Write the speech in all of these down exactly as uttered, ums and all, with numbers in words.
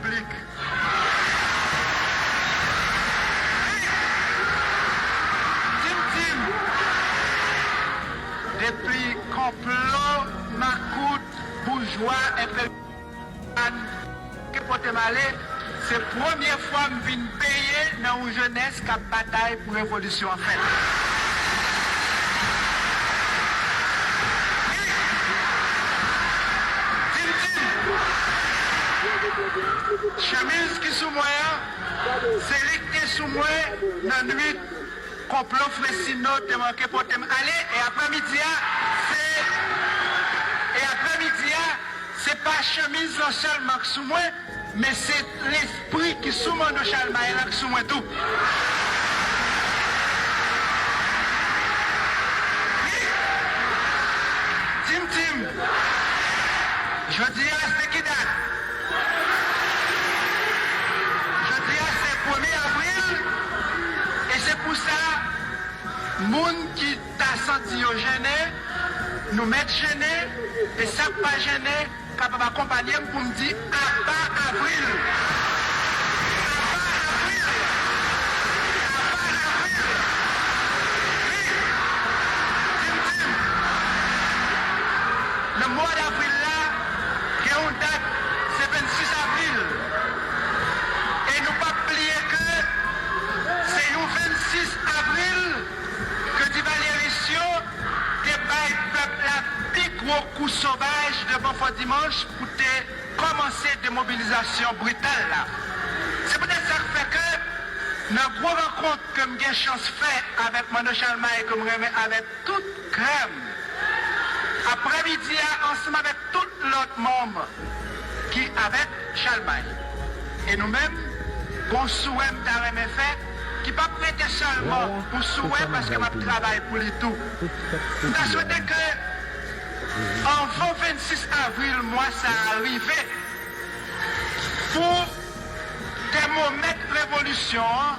Piblik. Tim Tim, depi konplo, makout, boujwa, enperyalis, ke pote m ale, se premye fwa m vin benyen nan yon jenès k ap batay pou revolisyon an fèt. Tim Tim, chemiz ki sou mwen an, se li ki te sou mwen nan nwit konplo Frensino te manke pote m ale, e aprèmidi a, se, e aprèmidi a, se pa chemiz lan sèlman k sou mwen, men se lespri ki sou Manno Chalmay la k sou mwen tou. Wi. Tim Tim, jodi a se ki dat? Jodi a se premye avril, e se pou sa, moun ki ta santi yo jennen, nou mèt jennen, e sa k pa jennen, kapab akonpanye m pou m di, aba avril! Aba avril! Aba avril! Wi! Tim Tim! Nan mwa davril la, gen yon dat, se vennsis avril. E nou p ap bliye ke se yon vennsis avril ke Divalyeris yo te bay pèp la pi gwo kou sovaj devan Fò Dimanch pou te kòmanse demobilizasyon brital la. Se poutèt sa k fè ke nan gwo rankont ke m gen chans fè avèk Manno Chalmay ke m renmen avèk tout kè m, aprèmidi a, ansanm avèk tout lòt manm ki avèk Chalmay. E nou menm, gon souwè m ta renmen fè, ki p ap rete sèlman pou souwè, paske m ap travay pou li tou. M ta swete ke anvan vennsis avril mwa sa a rive, pou tèmomèt revolisyon an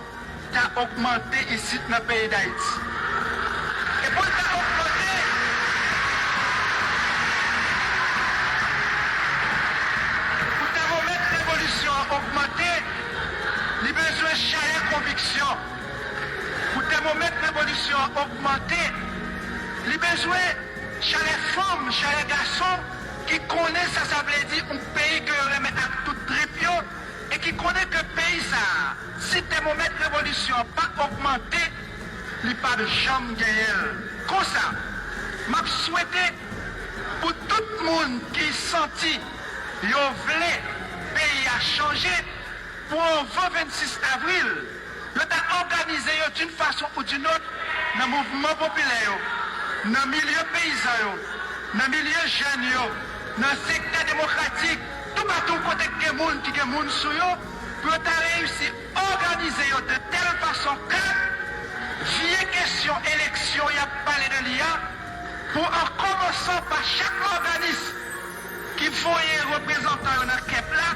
ta ogmante isit nan peyi Dayiti. E pou l ta ogmante, pou tèmomèt revolisyon an ogmante, li bezwen chalè konviksyon. Pou tèmomèt revolisyon an ogmante, li bezwen chalè fanm, chalè gason ki konnen sa sa vle di yon peyi ke yo renmen ak tout trip yo, e ki konnen ke peyi sa a, si tèmomèt revolisyon an pa ogmante, li p ap janm genyen l. Konsa, m ap swete pou tout moun ki santi yo vle peyi a chanje, pou anvan vennsis avril, yo ta òganize yo d'une façon ou d'une autre nan mouvman popilè yo, nan milye peyizan yo, nan milye jèn yo, nan sektè demokratik, toupatou kote k gen moun ki gen moun sou yo, pou yo ta reyisi òganize yo de tèl fason ke vye kesyon eleksyon y ap pale de li a, pou an kòmansan pa chak òganis ki voye reprezantan yo nan kep la,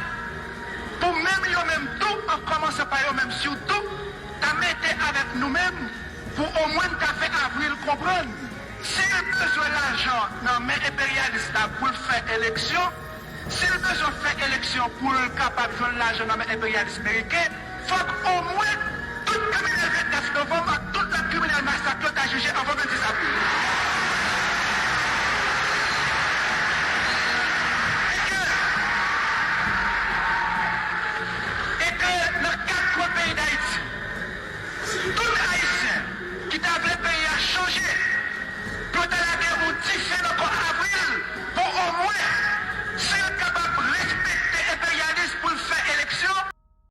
pou menm yo menm tou, an kòmansan pa yo menm sitou, ta mete avèk nou menm pou omwen n ta fè Avril konprann, si l bezwen lajan nan men enperyalis la pou l fè eleksyon, si l bezwen fè eleksyon pou l kapab jwenn lajan nan men enperyalis meriken, fòk omwen tout kriminèl vennèf novanm